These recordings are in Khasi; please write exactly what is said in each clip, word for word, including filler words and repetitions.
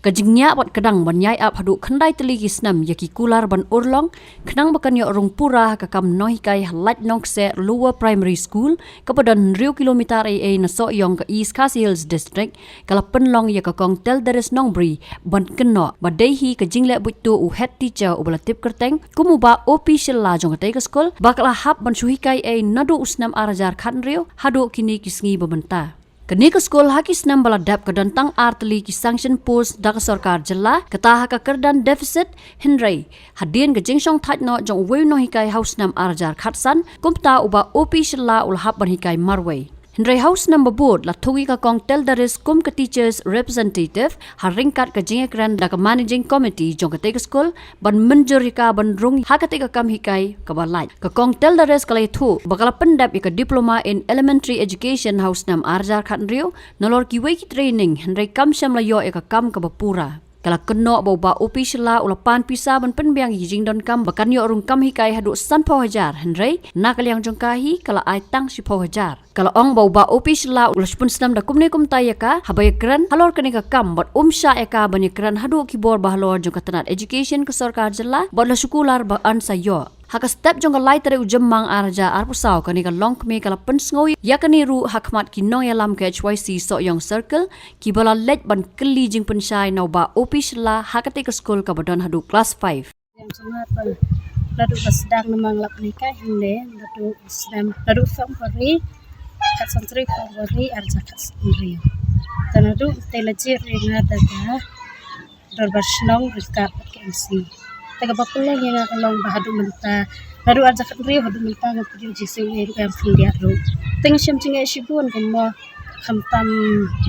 Ka jingïaid bad kdang ban ïai ap haduh khyndai tylli ki snem ïa ki kular ban urlong, khnang ba kan ïoh rung pura ha ka kam nonghikai ha Laitumkhrah Lower Primary School, kaba don hynriew kilometer ei ei na Sohiong ka East Khasi Hills District, ka la pynlong ïa ka Kong Teldaris Nongbri ban kynnoh ba dei hi ka jingleh buit tuh u head teacher uba la tip kyrteng kum u Bah O P Shylla jong katei ka skul, ba ka la hap ban shu hikai ei naduh u snem ar hajar khathynriew haduh kine ki sngi ba mynta. Kane ka skul ha ki snem ba la dep ka don tang ar tylli ki sanction post da ka sorkar jylla, kata ha ka kyrdan deficit, hynrei hadien ka jingshongthait noh jong uwei u nonghikai ha u snem ar hajar khatsan, kumta u Bah O P Shylla u la hap ban hikai marwei. Hynrei ha u snem ba bud la thung ïa ka Kong Teldaris kum ka teachers representative, ha ryngkat ka jingïakren da ka managing committee jong katei ka skul, ban mynjur ïa ka ban rung ha katei ka kam hikai kaba lait. Ka Kong Teldaris ka la ïathuh ba ka la pyndep ïa ka Diploma in Elementary Education ha u snem ar hajar khathynriew, nalor kiwei ki training, hynrei kam shym la ïoh ïa ka kam kaba pura. Ka la kynnoh ba u Bah O P Shylla u la pan pisa ban pynbiang ïa ki jingdonkam ba kan ïoh rung kam hikai haduh sanphew hajar, hynrei na ka liang jong ka hi ka la ai tang shiphew hajar. Ka la ong ba u Bah O P Shylla u la shu pynsngew da kumne kumtai ïa ka haba ïakren halor kane ka kam, bad um shah ïa ka ban ïakren haduh ki bor bahalor jong ka tnat education ka sorkar jylla, bad la shu kular ba yn sa ïoh. Ha ka step jong ka lai tarik u Jymmang ar hajar arphew saw, kane ka longkmie ka la pynsngew ïa kane ruh ha khmat ki nongïalam ka H Y C Sohiong Circle, kiba la leit ban kylli jingpynshai na u Bah O P Shylla ha katei ka skul kaba don haduh klas five. Ïa, jong nga, naduh ba sdang namar nga la pynhikai hangne naduh snem, naduh February, khatsan tarik February ar hajar khatsan. Te naduh te la jied ïa nga da ka Dorbar Shnong ryngkat bad ka M C. Te kaba pynlong ïa nga ka long ba haduh mynta, naduh ar hajar khathynriew haduh mynta ngam pat ïoh jingsiew ei ruh, em khyndiat ruh. Te nga shem jingeh shibun kumno, khamtam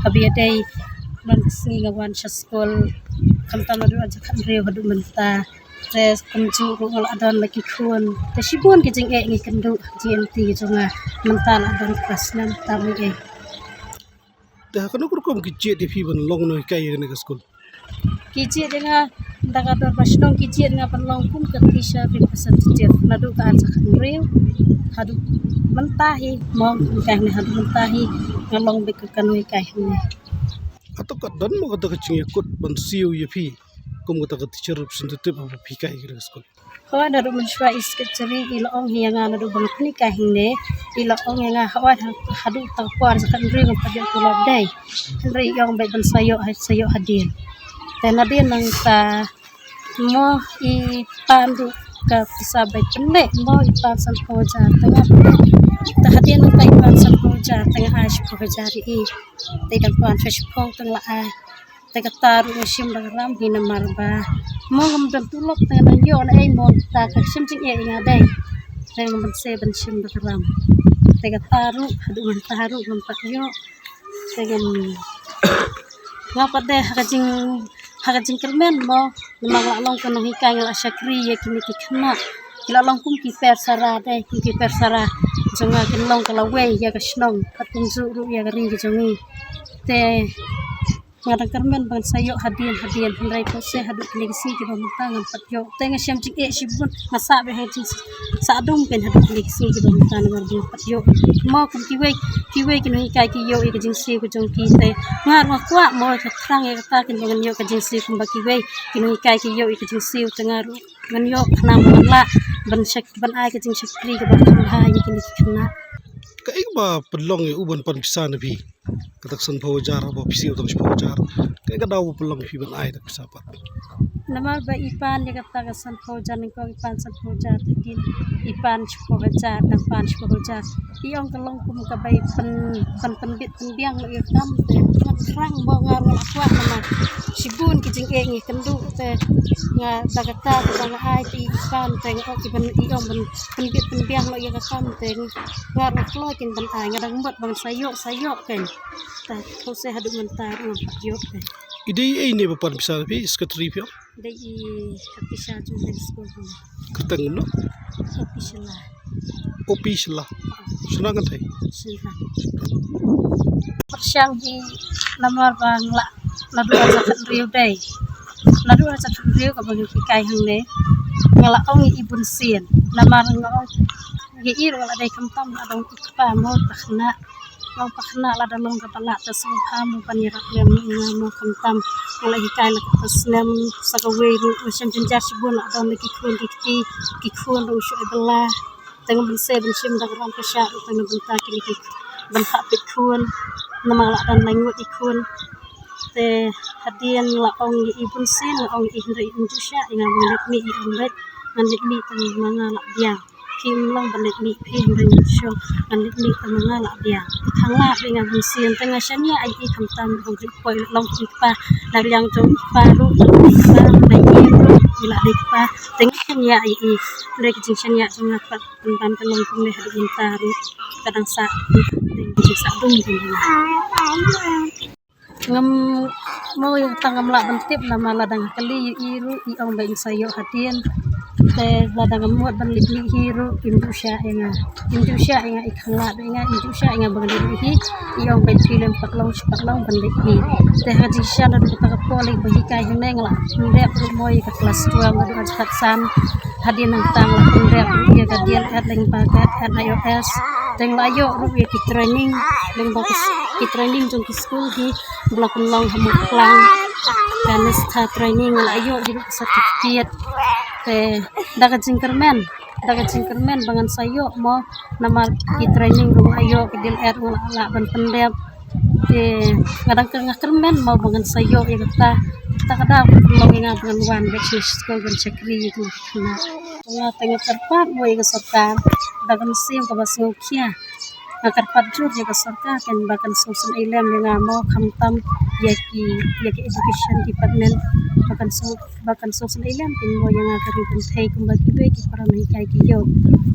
haba ïadei man ka sngi nga wan sha skul, khamtam naduh ar hajar khathynriew haduh mynta. Te kumjuh ruh nga la don la ki khun. Te shibun ki jingeh ngi kynduh, jingeh lynti ki jong nga. Mynta la don klas nine tam ei ei. Te ha kano ka rukom ki jied ïa phi ban long nonghikai ïa kane ka skul? Ki jied ïa nga da ka Dorbar Shnong, ki jied ïa nga ban long kum ka teacher representative naduh ka ar hajar khathynriew haduh mynta hi, mo, nonghikai hangne haduh mynta hi nga long beit ka nonghikai hangne. Hato ka don mo kata ka jingïakut ban siew ïa phi kum kata ka teacher representative haba phi hikai ha kane ka skul? Hooid, naduh mynshuwa i secretary i la ong hi ïa nga naduh ba nga pynhikai hangne, i la ong ïa nga hooid, ha, haduh kata ka por ar hajar khathynriew ngam pat ïoh tulop dei. Hynrei i ong beit ban sa ïoh, sa ïoh hadien. Te nadien nangta mo i pan ruh ka pisa ba i pynleh, mo i pan sanphew hajar, te nga, te hadien nangta i pan sanphew hajar, te nga ai shiphew hajar ïa i. Te i dang pan shiphew te nga la ai. Te kata ruh nga shim da ka ram hi namar ba mo ngam don tulop, te nga dang ïoh na ei mo, kata ka shem jingeh ïa nga dei. Te ngam banse ban shim da ka ram. Te kata ruh haduh mynta ruh ngam pat ïoh. Te ngam, nga pat de ha ka jing, ha ka jingkyrmen mo, namar nga la long ka nonghikai, nga la shakri ïa kine ki khynnah. Ki la long kum ki persara de, kum ki persara jong nga, kin long ka lawei ïa ka shnong, bad kumjuh ruh ïa ka ri ka jong ngi. Te nga dang kyrmen ban sa ïoh hadien hadien, hynrei pose haduh kine ki sngi kiba mynta ngam pat ïoh. Te nga shem jingeh shibun, nga sah beit ha jingsah dum kein haduh kine ki sngi kiba mynta namar ba ngam pat ïoh. Mo kum kiwei, kiwei ki nonghikai ki ïoh ïa ka jingsiew ka jong ki, te nga ruh nga kwah mo ka thrang ïa kata, kin ba ngan ïoh ka jingsiew kumba kiwei ki nonghikai ki ïoh ïa ka jingsiew, te nga ruh ngan ïoh khnang ba ngan lah ban shak, ban ai ka jingshakri kaba kham bha ïa kine ki khynnah. Kaei kaba pynlong ïa u ban pan pisa na phi? Kata ka sanphew hajar, haba phi siew tang shiphew hajar, kaei ka daw ba pynlong ïa phi ban ai kata ka pisa pat? Namar ba i pan ïa kata ka sanphew hajar, nyngkong i pan sanphew hajar, te hadien i pan shiphew hajar, dang pan shiphew hajar. I ong ka long kum kaba i pyn, pyn, pynbit pynbiang ïa ka kam, te nga thrang mo, nga ruh nga la kwah namar shibun ki jingeh ngi kynduh, te nga da kata kaba nga ai te i pan, te nga ong ki ban, i ong ban pynbit pynbiang ïa ka kam, te nga ruh kloi kein ban ai, nga dang mut ban sa ïoh, sa ïoh kein. Te pose haduh mynta ruh ngam pat ïoh kein. I dei ei ne ba pan pisa na phi, secretary phi ong? Dei i head teacher jong ka skul. Kyrteng kumno? O P Shylla. O P Shylla. Shylla Kynthei. Shylla. Pyrshang hi namar ba nga la, naduh ar hajar khathynriew dei. Naduh ar hajar khathynriew kaba nga hikai hangne, nga la ong ïa i bunsien. Namar nga ong ïa i ruh nga la dei khamtam, nga la dei i kpa mo, ta khynnah. Long pakna la da long ka ba la ta sngewbha mo ban ïarap lem ïa nga mo khamtam. Nga la hikai la ka snem sa kawei ruh, u shem jynjar shibun la don la ki khun ki kti, ki khun ruh shu ai bala. Teng ban se ban shim da ka ram ka shah ruh teng ban ta kine ki ban ha pit khun. Namar la don la ngut i khun. Te hadien la ong ïa i bun sien, la ong ïa i hynrei im ju shah ïa nga ban leit mih, i ong leit ngan leit mih tang ma nga la biang. Phim long ban leit mih, phim ban shong ngan leit mih tang ma nga la biang. I khang la ïa nga bun sien, te nga shaniah ïa i khamtam ruh ri poi long ki pa, na liang jong i pa ruh, i pa na i ruh i la dei pa, te nga shaniah ïa i. Hynrei ka jingshaniah jong nga pat ban ban ka long kumne haduh mynta ruh ka dang sah, dei ka jingsah dum jong nga. Ngam mo ïa tang ngam lah ban tip namar la dang kali ïa i ruh i ong ba in sa ïoh hadien. Te la dang ngam mut ban leit mih hi ruh im ju shah ïa nga. Im ju shah ïa nga i khang lah ïa nga, im ju shah ïa nga ba ngan leit hi. I ong ba in phi lem pat long shi pat long ban leit hi. Te ha jingshisha naduh kata ka por leit ba hikai hangne nga la pyndep ruh mo ïa ka klas twelve naduh ha jingkhatsan. Hadien nangta nga la pyndep ruh ïa ka D L Ed lyngba ka N I O S. Te nga la ïoh ruh ïa ki training lyngba ki training jong ki skul hi. Ba la pynlong ha Mawklang ka Nistha training, nga la ïoh hi ruh ka certificate. Te da ka jingkyrmen, da ka jingkyrmen ba ngan sa ïoh mo, namar ki training ruh nga la ïoh, ki D L Ed ruh nga la lah ban pyndep. Te nga dang kyrmen mo ba ngan sa ïoh ïa kata. Kata ka daw ka pynlong ïa nga ba ngan wan beit sha skul ban shakri ïa kane ka khynnah. Nga te nga kyrpad mo ïa ka sorkar da ka mynsiem kaba sngewkhia. Nga kyrpad jur ïa ka sorkar kan ba kan sngewsynei lem ïa nga mo khamtam ïa ki, ïa ki education department ba kan sngewsynei ba kan sngewsynei lem kin mo ïa nga ka ri kynthei kumba kiwei ki para nanghikai ki ïoh.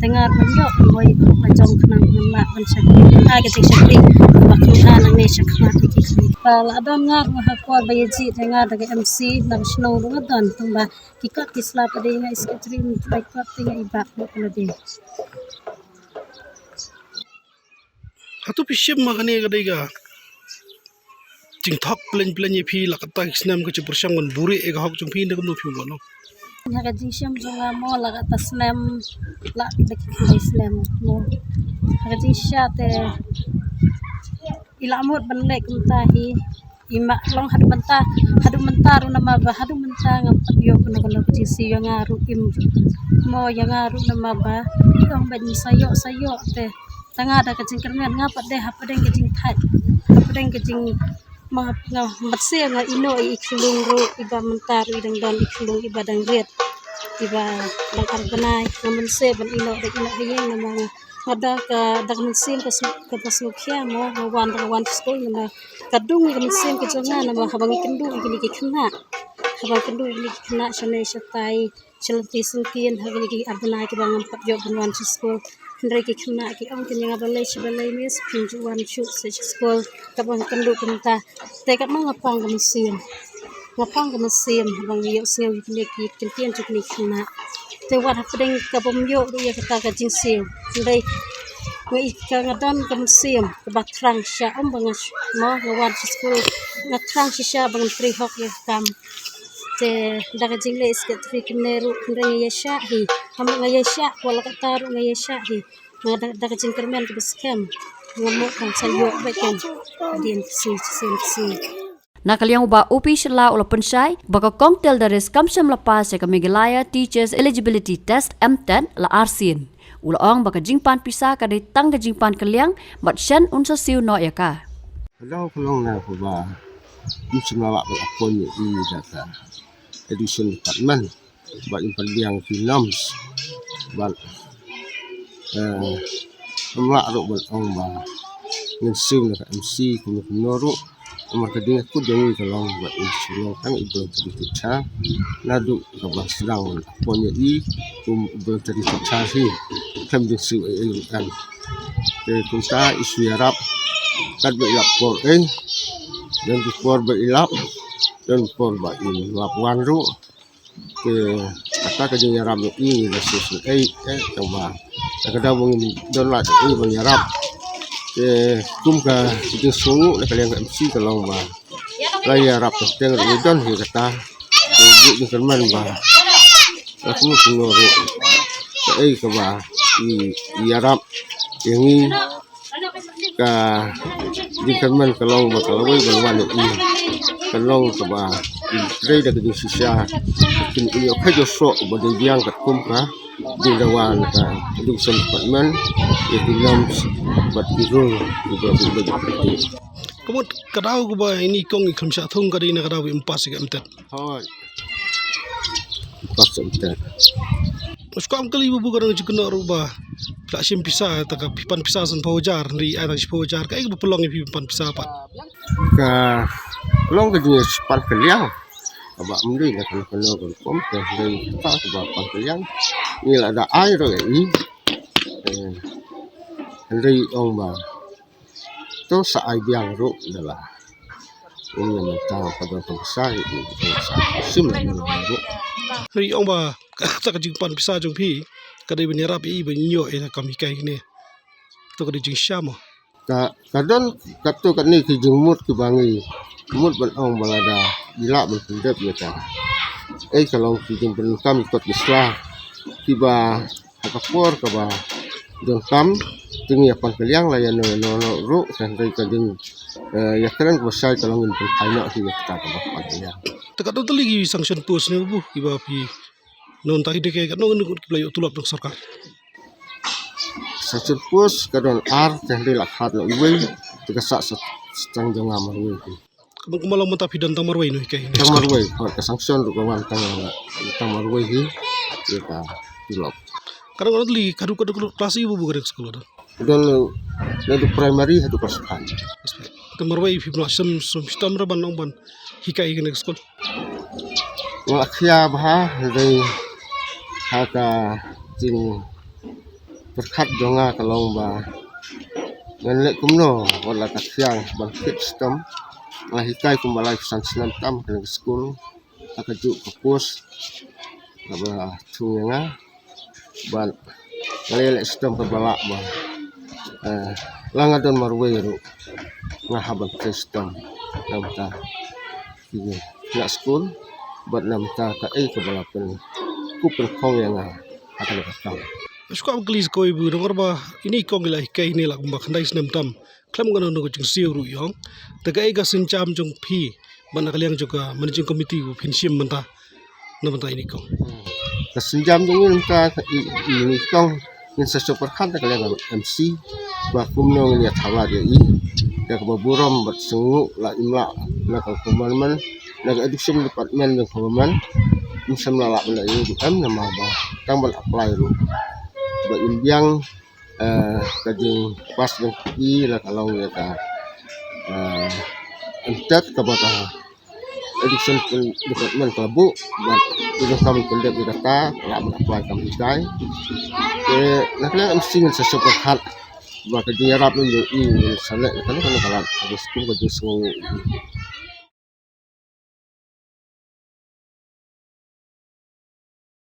Te nga ruh ngan ïoh mo ïa ka jong khnang ngan lah ban shakri, ah, ka jingshakri ba kynha nangne shakhmat ïa ki khynnah. Ba la don nga ruh ha por ba ïa jied ïa nga da ka M C na ka shnong ruh nga don tang ba ki kot ki sla pat ïa nga i secretary, ki kot te nga i bat ruh ka la dei. Hato phi shim ma kane ka dei ka jingthok plein plein ïa phi la katta ki snem ka jingpyrshang ban buhrieh ïa ka hok jong phi ne kumno phi wan? Ha ka jingshim jong nga mo la katta snem la da ki khyndai snem mo. Ha ka jingshisha te i la mut ban leh kumta hi. I mah long haduh mynta, haduh mynta ruh namar ba haduh mynta ngam pat ïoh kano kano ka jingsiew ïa nga ruh im mo ïa nga ruh namar ba i ong ba in sa ïoh sa ïoh te. Tang nga da ka jingkyrmen nga pat de hapdeng ka jingthait, hapdeng ka jing ma nga mynsiem nga ïehnoh ïa i khyllung ruh iba mynta ruh i dang don i khyllung iba dang rit iba dang ar bnai nga mynsiem ban ïehnoh da ïehnoh ha ïing namar nga da ka da ka mynsiem ka sngewkhia mo nga wan da ka wan skul namar ka dung ïa ka mynsiem ka jong nga namar haba ngi kynduh ïa kine ki khynnah, haba ngi kynduh ïa kine ki khynnah shane shatai sha lynti syngkien ha kine ki ar bnai kiba ngam pat ïoh ban wan sha skul. Hynrei ki khynnah ki ong kin ïa nga balei shi balei miss phin ju wan shuh sha skul kaba nga kynduh kumta. Te katba nga pang ka mynsiem, nga pang ka mynsiem haba nga ïohsngew ïa kine ki kyntien jong kine ki khynnah. Te wat hapdeng kabym ïoh ruh ïa kata ka jingsiew hynrei nga i ka nga don ka mynsiem kaba thrang shisha ym ba nga mo nga wan sha skul nga thrang shisha ba ngan trei hok ïa ka kam. Te da ka jingleh secretary kane ruh hynrei nga ïaishah hi. Haba nga ïaishah wat la katta ruh nga ïaishah hi. Nga da, da ka jingkyrmen kaba skhem nga mut kan sa ïoh beit kan. Dien ksiew shisien ksiew. Na ka liang u Bah U P Shylla u la pynshai ba ka Kong Tildaris kam shym la pass ïa ka Meghalaya Teachers Eligibility Test, MTET, la arsien. U la ong ba ka jingpan pisa ka dei tang ka jingpan kylliang bad shen un sa siew noh ïa ka. Ka daw ka long na kaba ym shym la lah ban appoint ïa i da ka Education Department. Bad in pynbiang ki norms bad, eh, ym lah ruh ban ong ba ngin siew na ka M C kumno kumno ruh. Namar ka jingkut jong ngi ka long ba in siew long tang i voluntary teacher naduh kaba sdang ban appoint ïa i kum voluntary teacher hi. Khlem jingsiew ei ei ruh kan. Te kumta i shu ïarap katba i lap por ei. Don ki por ba i lap, don ki por ba im lap wan ruh. Te kata ka jingïarap jong i ngi la shu sngewthuh eh tang ba ka daw ba ngim don lad ei ban ïarap. Te kum ka jingsngewnguh na ka liang ka M C ka long ba la ïarap ka teng ruh ngi don hi kata. Te buh jingkyrmen ba la kumno kumno ruh kaei kaba i ïarap ïa ngi. Ka jingkyrmen ka long ba ka lawei ban wan ïa i, ka long kaba i trei da ka jingshisha. Kin i ïoh ka jingsoh ba dei biang katkum ka jingdawa na ka Education Department ïa ki norms bad ki rule kiba, kiba, kiba. Ka mut ka daw kaba ine i kong i khlem shah thung ka dei na ka daw ba im pass ïa ka M.Ted. Hooid. Pass M.Ted. Shuwa ym kylli ba bu ka dang jingkynnoh ruh ba phi la shim pisa, ta ka phi pan pisa sanphew hajar, hynrei ai tang shiphew hajar, kaei kaba pynlong ïa phi ban pan pisa pat? Ka long ka jingpan kylliang. Kaba ym dei na kano kano ka rukom, ka dei kata kaba pan kylliang. Ngi la da ai ruh ïa i. Eh, hynrei ong ba to sa ai biang ruh da la. Ong ïa mynta ka don ka pisa ïa i, to sa shim la ïa ruh. Hynrei ong ba kata ka jingpan pisa jong phi ka dei ban ïarap ïa i ban ïoh ïa ka kam hikai kine. To ka dei jingshisha mo. Ka, ka don katto katne ki jingmut kiba ngi mut ban ong ba lada i lah ban pyndep ïa ka. Ei ka long ki jingpyndonkam ïa kot ïa sla kiba ha ka por kaba donkam, te ngi ïa pan kylliang la ïano ïano ruh, hynrei ka jing, eh, ïakren kaba shai ka long ngin pynphai noh hi ïa kata kaba pan kylliang. Te katno tylli ki sanction post ne ba bu kiba phi nonta hi, te katno ngut kiba la ïoh tulop na ka sorkar? Sanction post ka don ar, te hynrei la khlad noh iwei, te ka sah sa tang jong nga marwei hi. Kumba long mynta phi don tang marwei noh hikai. Tang marwei, hooid, ka sanction ruh ka wan tang, tang marwei hi ïa ka tulop. Ka don katno tylli, katno, katno klas ïa ba bu ka dei ka skul ka don? Ka don naduh primary haduh klas five. Te marwei phi la shim, shim shitom re ban ong ban hikai kane ka skul? Nga la khia bha, hynrei ha ka jingpyrkhat jong nga ka long ba ngan leh kumno wat la ka khia ban kit shitom. Nga la hikai kumba laiphew san snem tam kane ka skul. Ha kajuh ka post kaba thung ïa nga. Bad nga leh leh shitom kaba lah ba, eh, la nga don marwei ruh nga hap ban trei shitom na bynta ki khynnah skul bad na bynta kaei kaba la pynkup pynkhong ïa nga ha kane ka kam. Shuwa ym kylli sa kawei ba, namar ba ine i kong i la hikai hangne la kumba khyndai snem tam. Khlem kano kano ka jingsiew ruh i ong. Te kaei ka sienjam jong phi bad na ka liang jong ka managing committee ba phin shim mynta na bynta ine i kong? Ka sienjam jong ngi mynta ka i, i, ine i kong ngin sa sngewpyrkhat da ka liang ka M C ba kumno ngin ïa thaw lad ïa i da kaba burom bad sngewnguh la im lah na ka commandment na ka education department jong ka government. Ngim shym la lah ban leh ïa i ruh em namar ba tang ban apply ruh ba im biang. Eh, ka jingpass jong i la ka long ïa ka, eh, M.Ted kaba ka Education Department ka la buh bad i donkam pyndep ïa kata, ka lah ban apply kam hikai. Te na ka liang M C ngin sa sngewpyrkhat ba ka jingïarap jong i ngin sa leh na kano kano ka lad, ka jingskul, ka jingsngew.